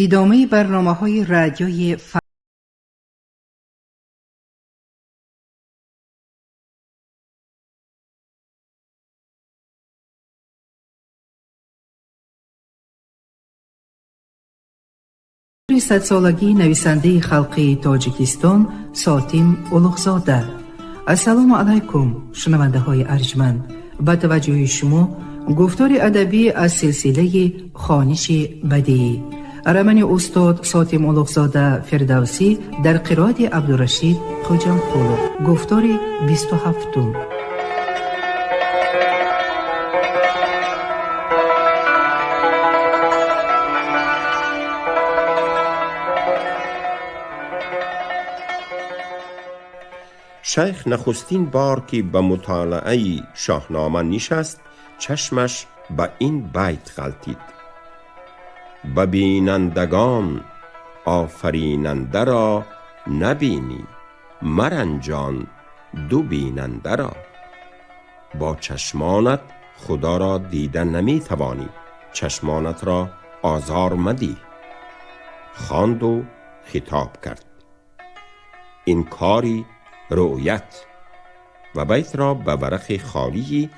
Идомаи барномаҳои радиои садсолагии нависандаи халқии Тоҷикистон Сотим Улуғзода. Ассалому алайкум, шунавандаҳои арҷманд. Ба таваҷҷӯҳи шумо гуфтори адабӣ аз силсилаи хониши бадиӣ. Романи устод Сотим Улуғзода Фирдавсӣ дар қироати Абдурашид Хоҷамқулов. Гуфтори 27-ум. Шайх нахустин бор ки ба мутолиаи Шоҳнома нишаст, чашмаш ба ин байт ғалтид: ба бинандагон офаринанда ро набинӣ, маранҷон ду бинанда ро. Бо чашмонат Худоро дида наметавонӣ, чашмонатро озор мадиҳ. Хонду хитоб кард: ин кори рӯят, ва байтро ба варақи холии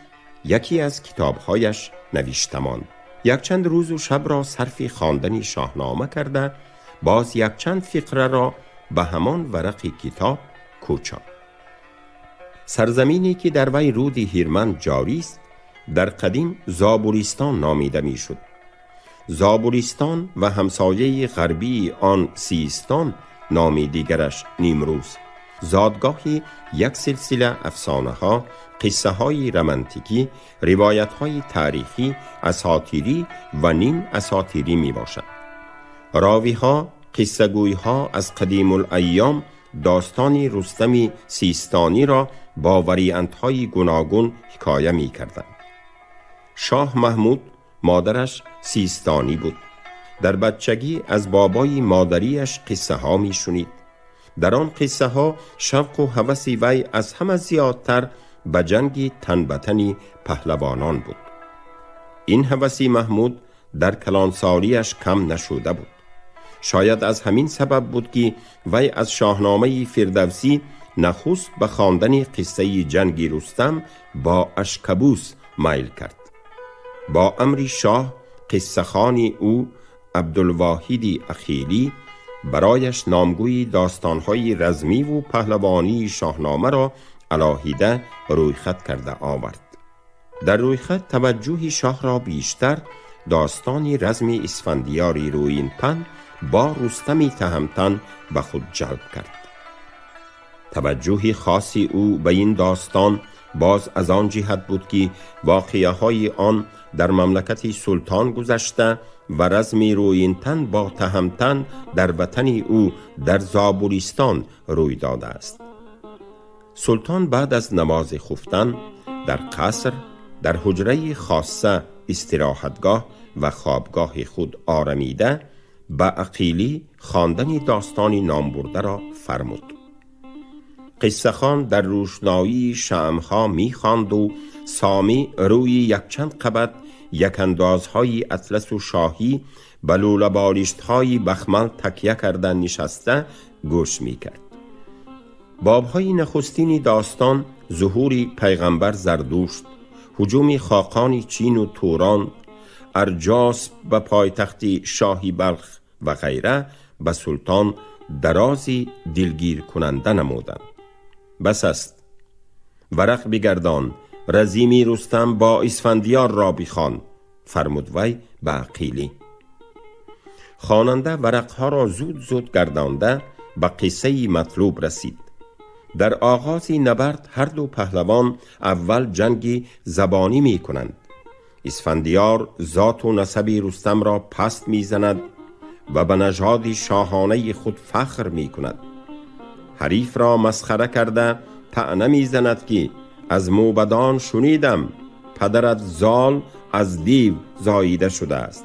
яке аз китобҳояш навишта монд. Якчанд рӯзу шабро сарфи хондани Шоҳнома карда, боз якчанд фиқраро ба ҳамон варақи китоб кӯчонд. Сарзамине ки дар вай руди Ҳирманд ҷорист, дар қадим Зобулистон номида мешуд. Зобулистон ва ҳамсояи ғарбии он Систон, номи дигараш Нимрӯз, зодгоҳи як силсила афсонаҳо, қиссаҳои романтикӣ, ривоятҳои таърихӣ, асотирӣ ва ним асотирӣ мебошад. Ровиҳо, қиссагӯйҳо аз қадимулайём достони Рустами Систониро бо вариантҳои гуногун ҳикоя мекарданд. Шоҳ Маҳмуд модараш систонӣ буд. Дар бачагӣ аз бобои модариаш қиссаҳо мешунид. Дар он қиссаҳо шавқу ҳаваси вай аз ҳама зиёдтар ба ҷанги тан ба тани паҳлавонон буд. Ин ҳаваси Маҳмуд дар калонсолиаш кам нашуда буд. Шояд аз ҳамин сабаб буд, ки вай аз Шоҳномаи Фирдавсӣ нахуст ба хондани қиссаи ҷанги Рустам бо Ашкабус майл кард. Бо амри шоҳ қиссахони ӯ Абдулвоҳиди Ахилӣ барояш номгӯи достонҳои размиву паҳлавонии Шоҳномаро алоҳида рӯйхат карда овард. Дар рӯйхат таваҷҷӯҳи шоҳро бештар достони разми Исфандиёри Рӯинтан бо Рустами Таҳамтан ба худ ҷалб кард. Таваҷҷӯҳи хоси ӯ ба ин достон боз аз он ҷиҳат буд, ки воқеаҳои он дар мамлакати султон гузашта ва разми Рӯинтан бо Таҳамтан дар ватани ӯ дар Зобулистон рӯй додааст. Султон баъд аз намози хуфтан дар қаср, дар ҳуҷраи хосса, истироҳатгоҳ ва хобгоҳи худ орамида, ба Ақилӣ хондани достони номбурдаро фармуд. Қиссахон дар рӯшноии шамъҳо мехонду сомӣ рӯи якчанд қабат якандозҳои атласу шоҳӣ ба лӯлаболиштҳои бахмал такя карда нишаста гӯш мекард. Бобҳои нахустини достон зуҳури пайғамбар Зардушт, ҳуҷуми хоқони Чину Турон, Арҷосб ба пойтахти шоҳи Балх ва ғайра ба султон дарози дилгиркунанда намуданд. Бас аст, варақ бигардон, разими Рустам бо Исфандиёрро бихон, фармуд вай ба Ақилӣ. Хонанда варақҳоро зуд зуд гардонда ба қиссаи матлуб расид. Дар оғози набард ҳарду паҳлавон аввал ҷанги забонӣ мекунанд. Исфандиёр зоту насаби Рустамро паст мезанад ва ба нажоди шоҳонаи худ фахр мекунад. Ҳарифро масхара карда таъна мезанад, ки аз мӯбадон шунидам, падарат Зол аз див зоида шудааст.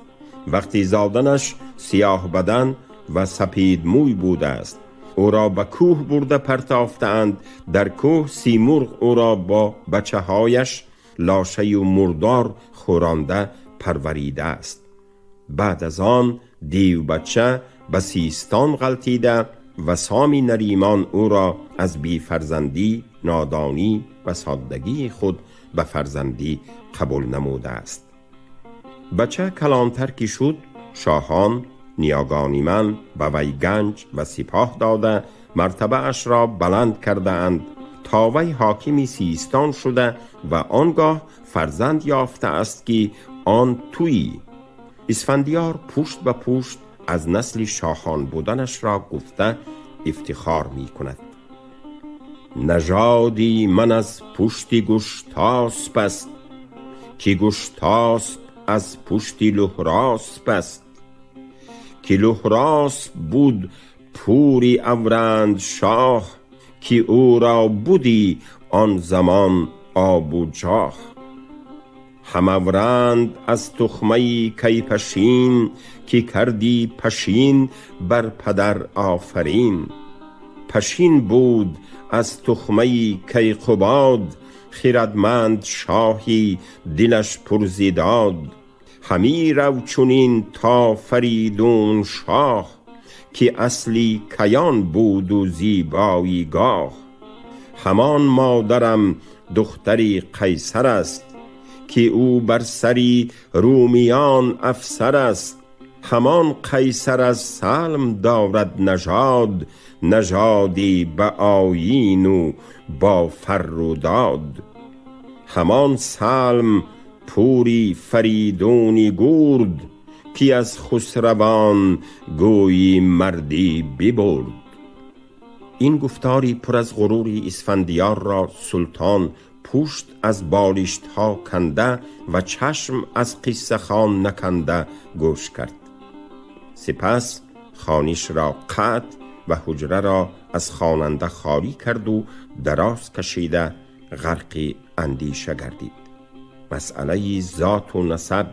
Вақти зоданаш сиёҳбадан ва сапедмӯй будааст. Ӯро ба кӯҳ бурда партофтаанд. Дар кӯҳ Симурғ ӯро бо бачаҳояш лошаю мурдор хӯронда парваридааст. Баъд аз он Дивбача ба Систон ғалтида ва Соми Наримон ӯро аз бефарзандӣ, нодонӣ ва соддагии худ ба фарзандӣ қабул намудааст. Бача калонтар ки шуд, шоҳон ниёгони ман ба вай ганҷ ва сипоҳ дода, мартабаашро баланд кардаанд то вай ҳокими Систон шуда ва он гоҳ фарзанд ёфтааст, ки он туӣ. Исфандиёр пушт ба пушт аз насли шоҳон буданашро гуфта ифтихор мекунад. Нажоди ман аз пушти Гуштосп аст, ки Гуштосп аз пушти Луҳросп аст, ки Луҳросп буд пури Авранд шоҳ, ки ӯро будӣ он замон обу ҷоҳ. Ҳам Авранд аз тухмаи Кайпашин, ки кардӣ пашин бар падар офарин. Пашин буд аз тухмаи Кайқубод, хирадманд шоҳи дилаш пур зи дод. Ҳамӣ рав чунин то Фаридун шоҳ, ки асли каён буду зебои гоҳ. Ҳамон модарам духтари Қайсар аст, ки ӯ бар сари румиён афсар аст. Ҳамон Қайсар аз Салм дорад нажод, нажоди ба оину бо фарру дод. Ҳамон Салм пури Фаридуни гурд, ки аз хусравон гӯйи мардӣ бибурд. Ин гуфтори пур аз ғурури Исфандиёрро султон пушт аз болиштҳо канда ва чашм аз қиссахон наканда гӯш кард. Сипас хонишро қатъ ва ҳуҷраро аз хонанда холӣ карду дароз кашида ғарқи андеша гардид. Масъалаи зоту насаб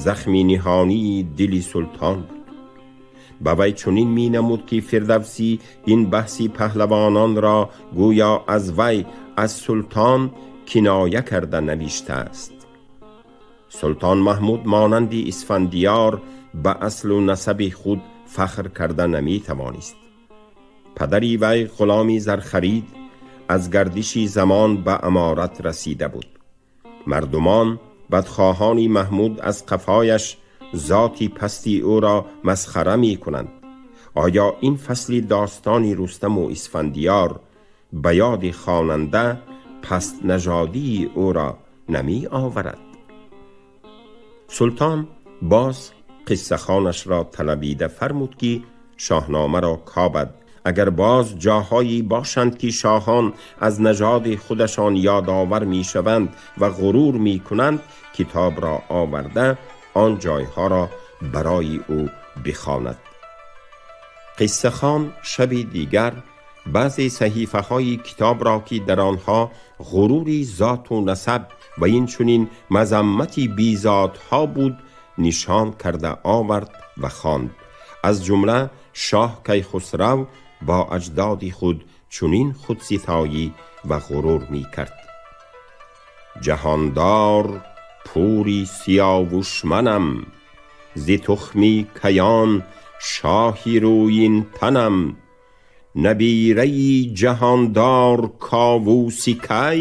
захми ниҳонии дили султон буд. Ба вай чунин менамуд, ки Фирдавсӣ ин баҳси паҳлавононро гӯё аз вай, аз султон киноя карда навиштааст. Султон Маҳмуд монанди Исфандиёр ба аслу насаби худ фахр карда наметавонист. Падари вай ғуломи зархарид аз гардиши замон ба аморат расида буд. Мардумон бадхоҳони Маҳмуд аз қафояш зоти пасти ӯро масхара мекунанд. Оё ин фасли достони Рустаму Исфандиёр ба ёди хонанда пастнажодии ӯро намеоварад? Султон боз қиссахонашро талабида фармуд, ки Шоҳномаро кобад. Агар боз ҷоҳое бошанд, ки шоҳон аз нажоди худашон ёдовар мешаванд ва ғурур мекунанд, китобро оварда он ҷойҳоро барои ӯ бихонад. Қиссахон шаби дигар баъзе саҳифаҳои китобро, ки дар онҳо ғурури зоту насаб ва инчунин мазаммати бизодҳо буд, нишон карда овард ва хонд. Аз ҷумла шоҳ Кайхусрав бо аҷдоди худ чунин худситоӣ ва ғурур мекард: ҷаҳондор пури Сиёвушманам, зи тухми каён шоҳи рӯин танам. Набираи ҷаҳондор Ковуси кай,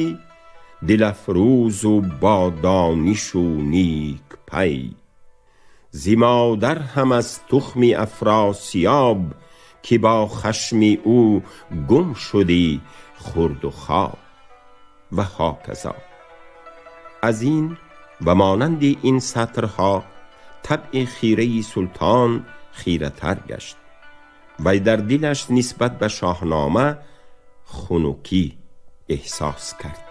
дилафрӯзу бо донишу никпай. Зи модар ҳам аз тухми Афросиёб, ки бо хашми ӯ гум шудӣ хӯрду хоб. Ва ҳоказо. Аз ин ва монанди ин сатрҳо табъи хираи султон хиратар гашт. Вай дар дилаш нисбат ба Шоҳнома хунукӣ эҳсос кард.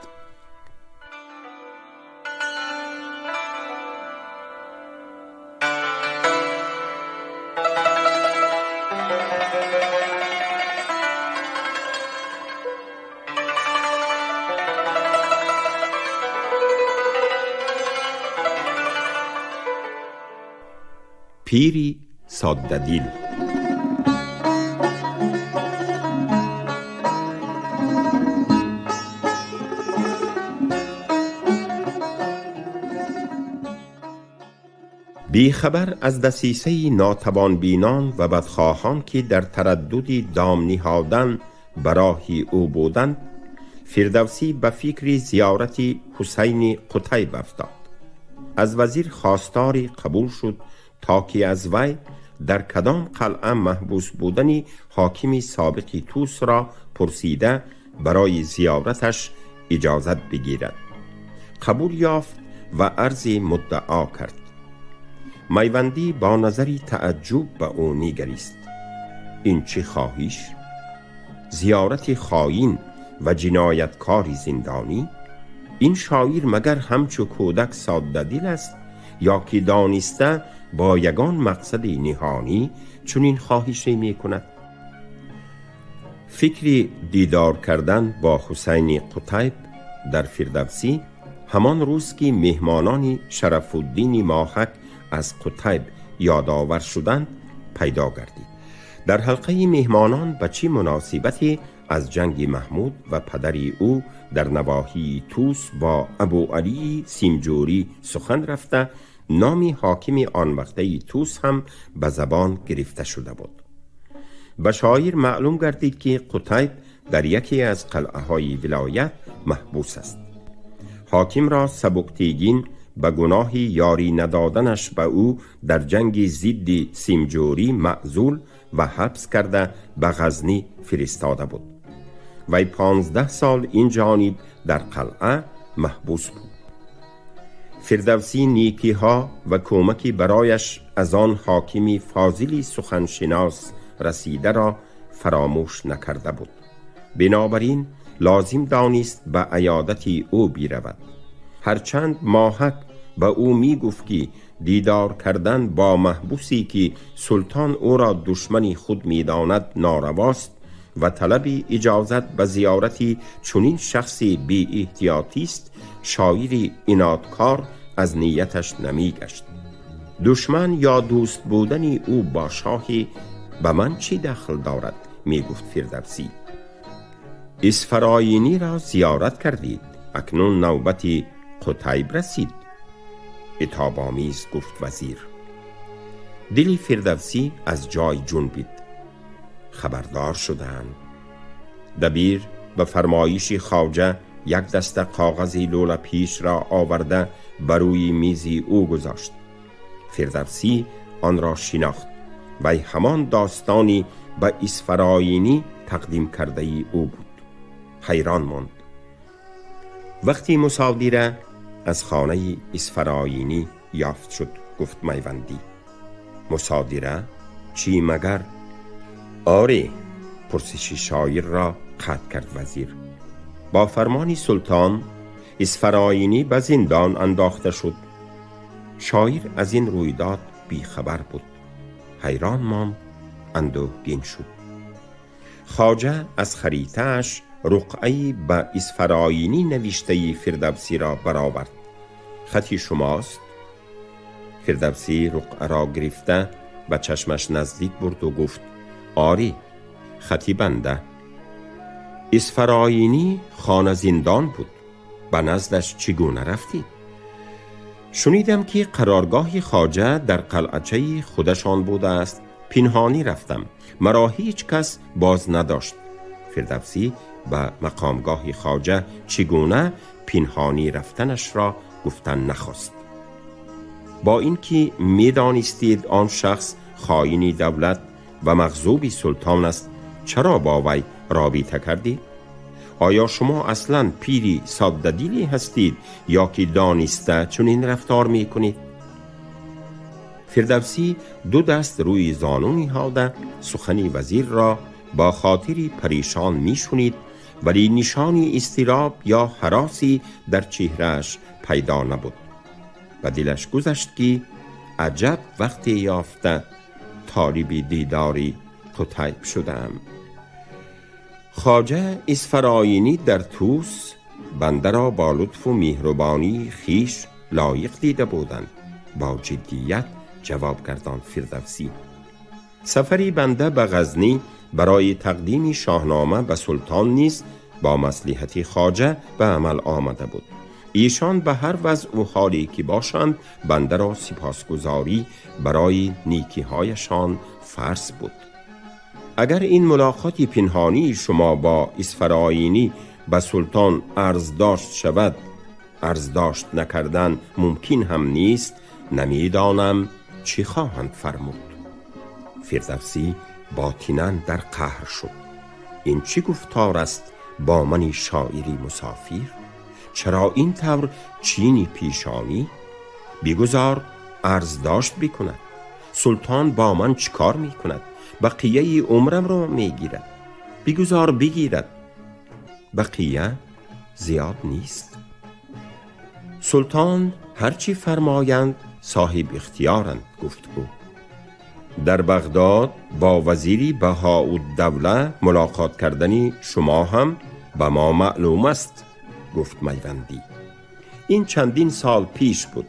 Пири соддадил. بیخبر از دسیسه ناتوانبینان و بدخواهان که در تردد دام نهادن براهی او بودند، فردوسی به فکر زیارت حسین قتیب افتاد. از وزیر خواستاری قبول شد تا که از وی در کدام قلعه محبوس بودن حاکم سابق توس را پرسیده برای زیارتش اجازت بگیرد. قبول یافت و عرض مدعا کرد. میوندی با نظری تعجب به او نگریست. این چه خواهیش؟ زیارت خائن و جنایتکار زندانی؟ این شاعر مگر همچو کودک ساده دل است یا که دانسته با یگان مقصد نهانی چنین خواهشی می کند؟ فکر دیدار کردن با حسین قتیب در فردوسی همان روز که مهمانان شرف الدین ماهک از قتیب یادآور شدند پیدا گردید. در حلقه مهمانان به چه مناسبتی از جنگ محمود و پدر او در نواحی توس با ابو علی سیمجوری سخن رفته، نام حاکم آن وقته توس هم به زبان گرفته شده بود. به شاعر معلوم گردید که قتیب در یکی از قلعه های ولایت محبوس است. حاکم را سبکتیگین به گناه یاری ندادنش به او در جنگ ضد سیمجوری معزول و حبس کرده به غزنی فرستاده بود. وی 15 سال این جانب در قلعه محبوس بود. فردوسی نیکی ها و کمکی برایش از آن حاکم فاضلی سخنشناس رسیده را فراموش نکرده بود. بنابراین لازم دانست به عیادت او بیرود. هرچند ماهک به او می گفت که دیدار کردن با محبوسی که سلطان او را دشمن خود می داند نارواست و طلب اجازت به زیارت چنین شخصی بی احتیاطی است، شاعر عنادکار از نیتش نمی گشت. دشمن یا دوست بودن او با شاهی به من چی دخل دارد؟ می گفت فردوسی. اسفراینی را زیارت کردید، اکنون نوبت قتیب رسید. عتاب آمیز گفت وزیر. دل فردوسی از جای جنبید. خبردار شدند. دبیر به فرمایش خواجه یک دسته کاغذ لوله پیش را آورده بر روی میز او گذاشت. فردوسی آن را شناخت و همان داستانی به اسفراینی تقدیم کرده ای او بود. حیران ماند. وقتی مصادره از خانه اسفراینی یافت شد، گفت میوندی: مصادره چی مگر؟ آره. پرسش شاعر را قطع کرد وزیر. با فرمان سلطان اسفراینی به زندان انداخته شد. شاعر از این رویداد بیخبر بود. حیران ماند، اندوهگین شد. خواجه از خریطه‌اش رقعه به اسفراینی نوشته فردوسی را برآورد. خطی شماست؟ فردوسی رقعه را گرفته به چشمش نزدیک برد و گفت: آری، خطی بنده. اسفراینی خانه زندان بود. به نزدش چگونه رفتی؟ شنیدم که قرارگاه خواجه در قلعچه خودشان بوده است. پنهانی رفتم. مرا هیچ کس باز نداشت. فردوسی به مقامگاه خواجه چگونه پنهانی رفتنش را گفتن نخواست. با اینکه میدانستید آن شخص خائن دولت و مغضوب سلطان است، چرا با وی رابطه کردید؟ آیا شما اصلا پیری ساده دلی هستید یا که دانسته چنین رفتار می کنید؟ فردوسی دو دست روی زانو نهاده سخن وزیر را با خاطری پریشان می شنید، ولی نشانی اضطراب یا هراسی در چهرهش پیدا نبود. و دلش گذشت که عجب وقتی یافته طالب دیداری قتیب شدم. خواجه اسفراینی در توس بنده را با لطف و مهربانی خویش لایق دیده بودند. با جدیت جواب گردان فردوسی: سفری بنده به غزنی برای تقدیم شاهنامه به سلطان نیز با مصلحت خواجه به عمل آمده بود. ایشان به هر وضع و حالی که باشند بنده را سپاسگزاری برای نیکیهایشان فرض بود. اگر این ملاقات پنهانی شما با اسفراینی به سلطان عرض داشت شود، عرض داشت نکردن ممکن هم نیست، نمیدانم چی خواهند فرمود. فردوسی باطناً در قهر شد. این چی گفتار است با منی شاعری مسافر؟ چرا این طور چینی پیشانی؟ بگذار عرض داشت بکند. سلطان با من چیکار میکند؟ بقیه عمرم را میگیرد. بگذار بگیرد. بقیه زیاد نیست. سلطان هرچی فرمایند صاحب اختیارند، گفت او. در بغداد با وزیری بهاءالدوله ملاقات کردنی شما هم به ما معلوم است، گفت میوندی. این چندین سال پیش بود.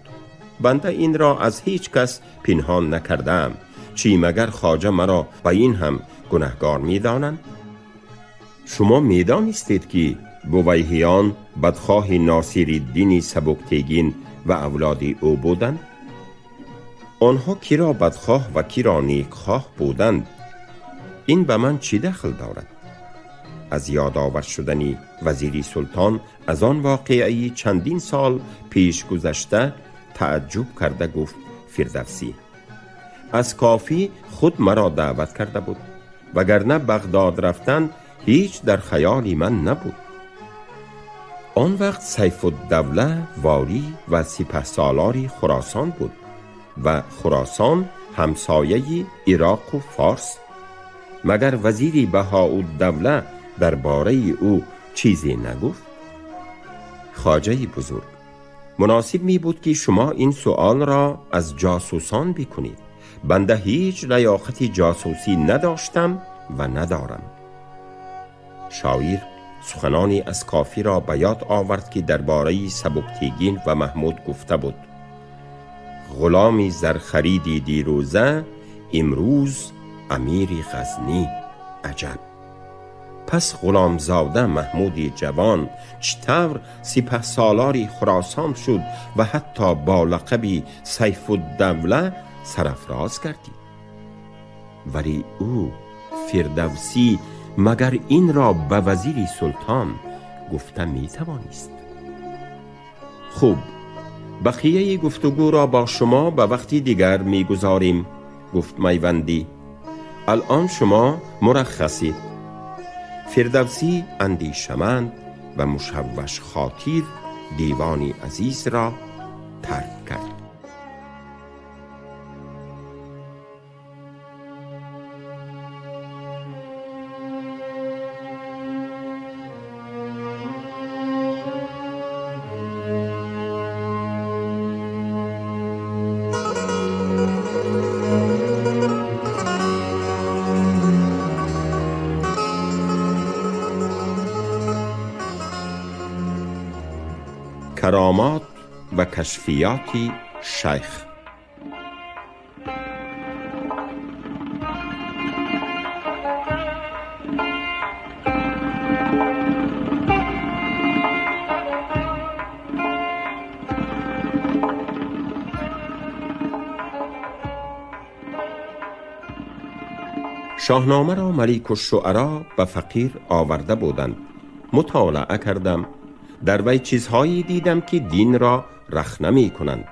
بنده این را از هیچ کس پنهان نکردم. چی مگر خواجه مرا به این هم گنهگار میدانند؟ شما میدانستید که بویهیان بدخواه ناصرالدین سبکتگین و اولاد او بودند؟ آنها کی را بدخواه و کی را نیکخواه بودند؟ این به من چی دخل دارد؟ از یادآور شدنی وزیری سلطان از آن واقعی چندین سال پیش گذشته تعجب کرده گفت فردوسی: از کافی خود مرا دعوت کرده بود، وگرنه بغداد رفتن هیچ در خیال من نبود. آن وقت سیف الدوله والی و سپهسالار خراسان بود و خراسان همسایه عراق و فارس. مگر وزیری بهاءالدوله درباره او چیزی نگفت؟ خواجه بزرگ، مناسب می بود که شما این سؤال را از جاسوسان بکنید. بنده هیچ لیاقت جاسوسی نداشتم و ندارم. شاعر سخنانی از کافی را به یاد آورد که درباره سبکتیگین و محمود گفته بود: غلامی زرخریدی دیروزه، امروز امیری غزنی. عجب! پس غلامزاده محمود جوان چطور سپه سالاری خراسان شد و حتی با لقب سیف الدوله سرافراز گردید؟ ولی او فردوسی مگر این را به وزیر سلطان گفته می توانست؟ خوب، بقیه گفتگو را با شما به وقتی دیگر می گذاریم، گفت میوندی. الان شما مرخصید. فردوسی اندیشمند و مشوش خاطر دیوان عزیز را ترک کرد. کرامات و کشفیات شیخ. شاهنامه را ملک الشعرا و فقیر آورده بودند. مطالعه کردم. در وی چیزهایی دیدم که دین را رخنه می کنند.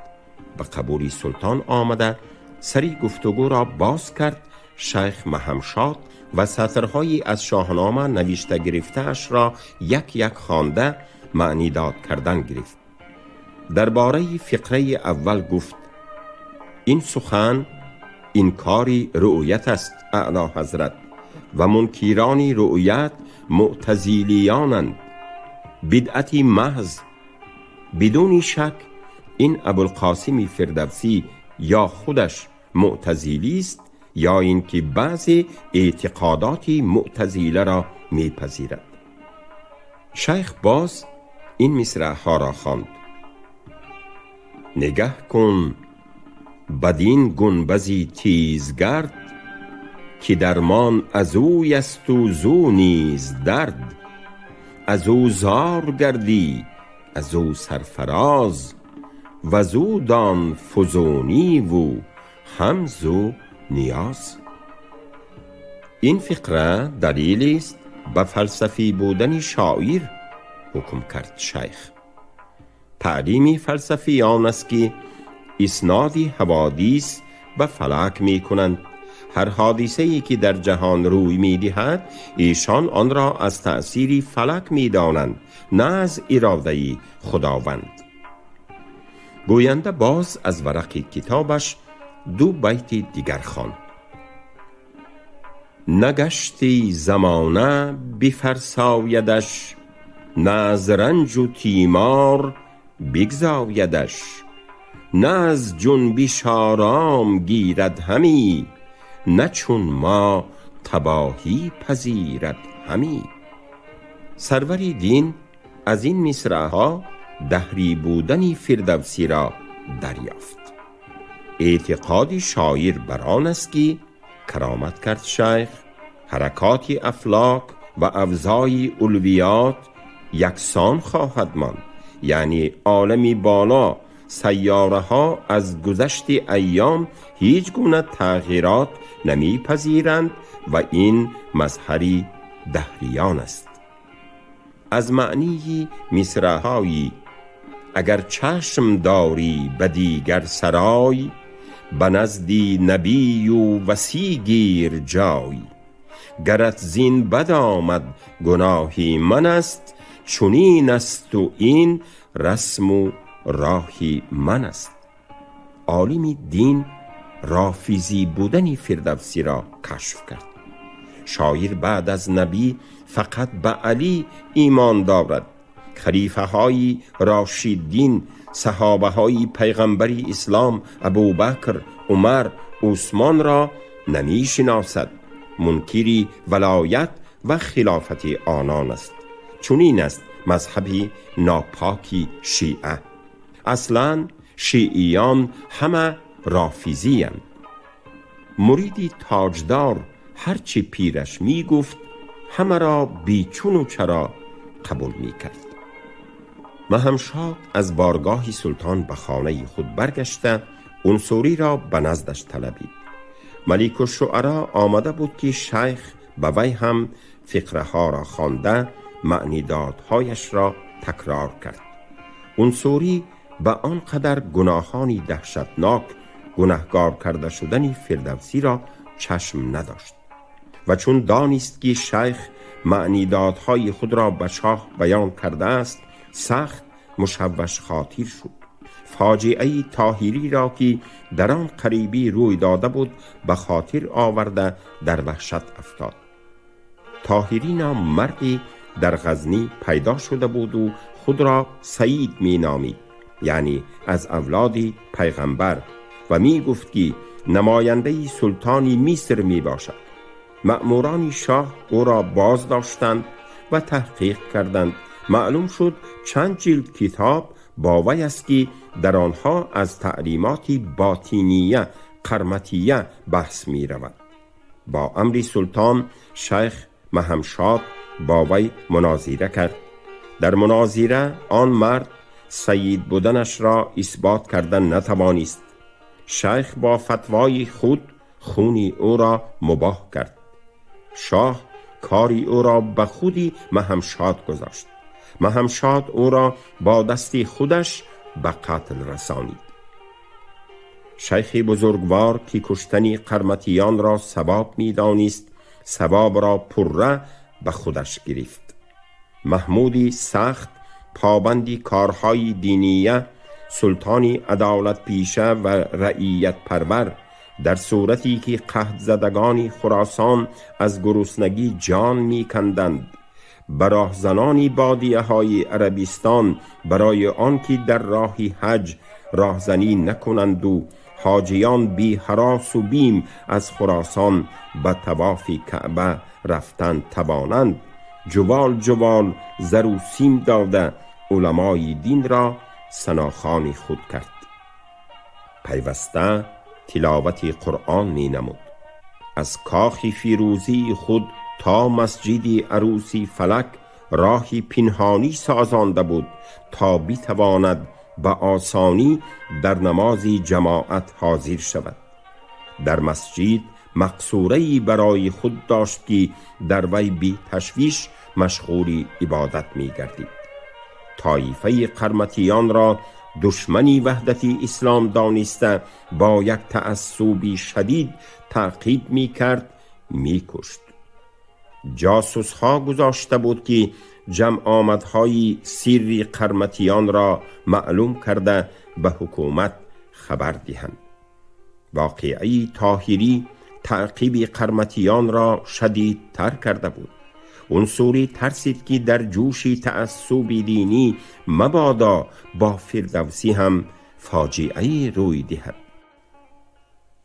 به قبولی سلطان آمده سری گفتگو را باز کرد. شیخ مهمشاد و سطرهایی از شاهنامه نوشته گرفته اش را یک یک خوانده معنی داد کردن گرفت. درباره فقره اول گفت: این سخن انکاری رؤیت است اعلی حضرت، و منکران رؤیت معتزلیانند، بدعتی محض. بدون شک این ابوالقاسم فردوسی یا خودش معتزلی است یا اینکه بعضی اعتقادات معتزله را میپذیرد. شیخ باز این مصرع ها را خواند: نگه کن بدین گنبزی تیزگرد، که درمان از اوی است و زو نیز درد. از او زار گردی از او سرفراز، وزو دان فزونی و هم زو نیاز. این فقره دلیلی است به فلسفی بودن شاعر، حکم کرد شیخ. تعلیم فلسفی آن است که اسناد حوادث به فلک می کنند. هر حادثه ای که در جهان روی می دهد، ایشان آن را از تأثیر فلک می دانند، نه از اراده خداوند. گوینده باز از ورق کتابش دو بیت دیگر خواند. نگشتی زمانه بفرسایدش، نه از رنج و تیمار بگزایدش. نه از جنبش آرام گیرد همی، نه چون ما تباهی پذیرد همی. سروری دین از این مصرعها دهری بودن فردوسی را دریافت. اعتقاد شاعر بر آن است که کرامت کرد شیخ، حرکات افلاک و اوضاع علویات یکسان خواهد ماند، یعنی عالم بالا سیاره ها از گذشت ایام هیچ گونه تغییرات نمیپذیرند و این مظهری دهریان است. از معنی مصرع‌های اگر چشم داری به دیگر سرای، به نزدی نبی و وصی گیر جای. گرت زین بد آمد گناهی من است، چنین است و این رسم و راهی من است. عالم دین رافضی بودن فردوسی را کشف کرد. شاعر بعد از نبی فقط به علی ایمان دارد. خلیفه های راشدین، صحابه های پیغمبر اسلام، ابوبکر، عمر، عثمان را نمی شناسد. منکری ولایت و خلافت آنان است. چنین است مذهب ناپاکی شیعه. اصلا شیعیان همه رافضی اند. مریدی تاجدار هرچی پیرش می گفت همه را بیچون و چرا قبول می کرد. مهمشاد از بارگاه سلطان به خانه خود برگشته عنصری را به نزدش طلبید. ملک الشعرا آمده بود که شیخ به وی هم فقره ها را خوانده معنی دادهایش را تکرار کرد. عنصری به آنقدر گناهانی دهشتناک گناهگار کرده شدن فردوسی را چشم نداشت و چون دانست که شیخ معنی دادهای خود را به شاه بیان کرده است، سخت مشوش خاطر شد. فاجعه طاهری را که در آن قریبی روی داده بود به خاطر آورده در وحشت افتاد. طاهری نام مردی در غزنی پیدا شده بود و خود را سعید می نامید، یعنی از اولاد پیغمبر، و می گفت که نماینده سلطانی مصر می باشد. مأموران شاه او را باز داشتند و تحقیق کردند. معلوم شد چند جلد کتاب با وی است که در آنها از تعلیمات باطینیه قرمطیه بحث می رود. با امر سلطان شیخ مهمشاد با وی مناظره کرد. در مناظره آن مرد سید بودنش را اثبات کردن نتوانست. شیخ با فتوای خود خونی او را مباح کرد. شاه کاری او را به خودی مهمشاد گذاشت. مهمشاد او را با دست خودش به قتل رسانید. شیخ بزرگوار که کشتن قرمطیان را ثواب می دانست، ثواب را پره به خودش گرفت. محمودی سخت پابندی کارهای دینیه، سلطانی عدالت پیشه و رعیت پرور، در صورتی که قحط زدگان خراسان از گرسنگی جان می کندند، براهزنان بادیه های عربستان برای آنکه در راه حج راهزنی نکنند و حاجیان بی هراس و بیم از خراسان به طواف کعبه رفتن توانند، جوال جوال زر و سیم داده علمای دین را ثناخوان خود کرد. پیوسته تلاوت قرآن می نمود. از کاخ فیروزی خود تا مسجد عروسی فلک راهی پنهانی سازانده بود تا بتواند به آسانی در نماز جماعت حاضر شود. در مسجد مقصوره‌ای برای خود داشت که در وی بی تشویش مشغول عبادت می گردید. طایفه قرمطیان را دشمنی وحدت اسلام دانسته با یک تعصب شدید تعقیب می کرد، می کشت. جاسوس ها گذاشته بود که جمع آمدهای سری قرمطیان را معلوم کرده به حکومت خبر دهند. واقعی طاهری تعقیب قرمطیان را شدیدتر کرده بود. عنصری ترسید که در جوش تعصب دینی مبادا با فردوسی هم فاجعه روی دهد.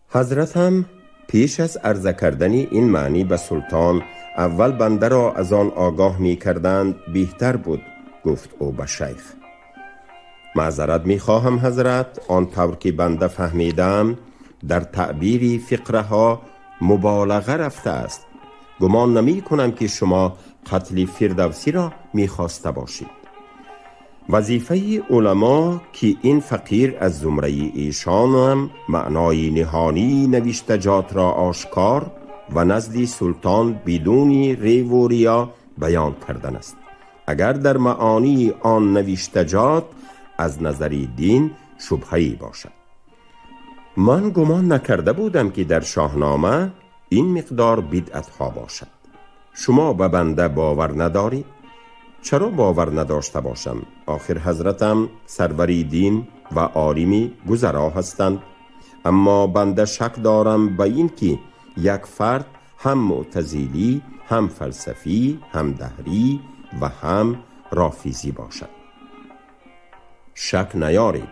حضرت هم پیش از عرضه کردن این معنی به سلطان اول بنده را از آن آگاه می کردند بهتر بود، گفت او به شیخ. معذرت می خواهم حضرت، آن طور که بنده فهمیدم در تعبیر فقره ها مبالغه رفته است. گمان نمی کنم که شما قتل فردوسی را می خواسته باشید. وظیفه علما که این فقیر از زمره ایشان هم معنای نهانی نوشتجات را آشکار و نزد سلطان بدون ریو و ریا بیان کردن است. اگر در معانی آن نوشتجات از نظر دین شبهه‌ای باشد. من گمان نکرده بودم که در شاهنامه این مقدار بدعت ها باشد. شما به بنده باور ندارید؟ چرا باور نداشته باشم؟ آخر حضرتم سروری دین و عالمی گذرا هستند. اما بنده شک دارم به این که یک فرد هم معتزلی، هم فلسفی، هم دهری و هم رافضی باشد. شک نیارید،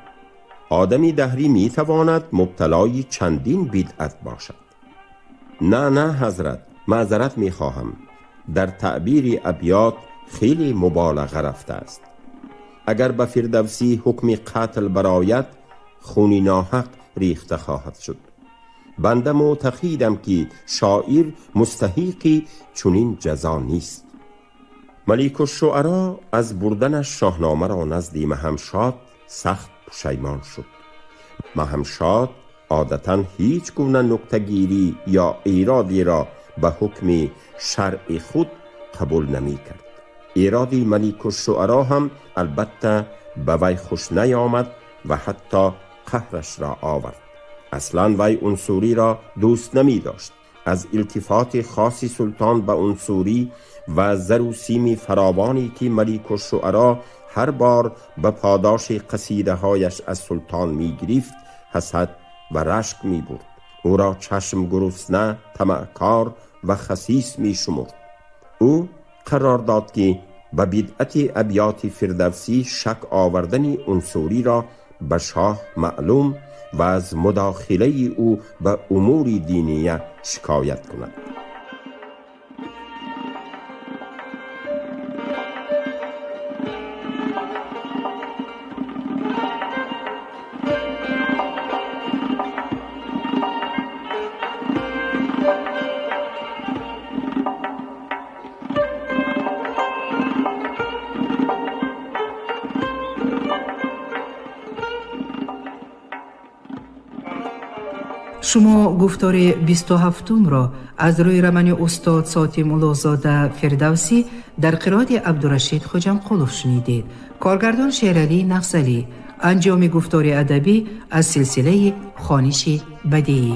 آدمی دهری می تواند مبتلای چندین بدعت باشد. نه نه حضرت، معذرت می خواهم، در تعبیر ابیات خیلی مبالغه رفته است. اگر به فردوسی حکم قتل براید، خونی ناحق ریخته خواهد شد. بنده معتقدم که شاعر مستحق چنین جزا نیست. ملک الشعرا از بردن شاهنامه را نزد مهمشاد سخت پشیمان شد. مهمشاد عادتاً هیچ گونه نکته‌گیری یا ایرادی را به حکم شرع خود قبول نمی کرد. ایرادی ملک الشعرا هم البته به وی خوش نیامد و حتی قهرش را آورد. اصلاً وی عنصری را دوست نمی داشت. از التفات خاص سلطان به عنصری و زر و سیم فراوانی که ملک الشعرا هر بار به پاداش قصیده هایش از سلطان می گرفت حسد و رشک می برد. او را چشم گرسنه، طمعکار و خسیس می شمرد. او قرار داد که به بدعت ابیات فردوسی شک آوردن عنصری را به شاه معلوم و از مداخله او به امور دینیه شکایت کند. Шумо гуфтори 27-умро аз рӯи романи устод Сотим Улуғзода Фирдавсӣ дар қироати Абдурашид Хоҷамқулов шунидед. Коргардон Шералӣ Нағзалӣ. Анҷоми гуфтори адабӣ аз силсилаи хониши бадиӣ.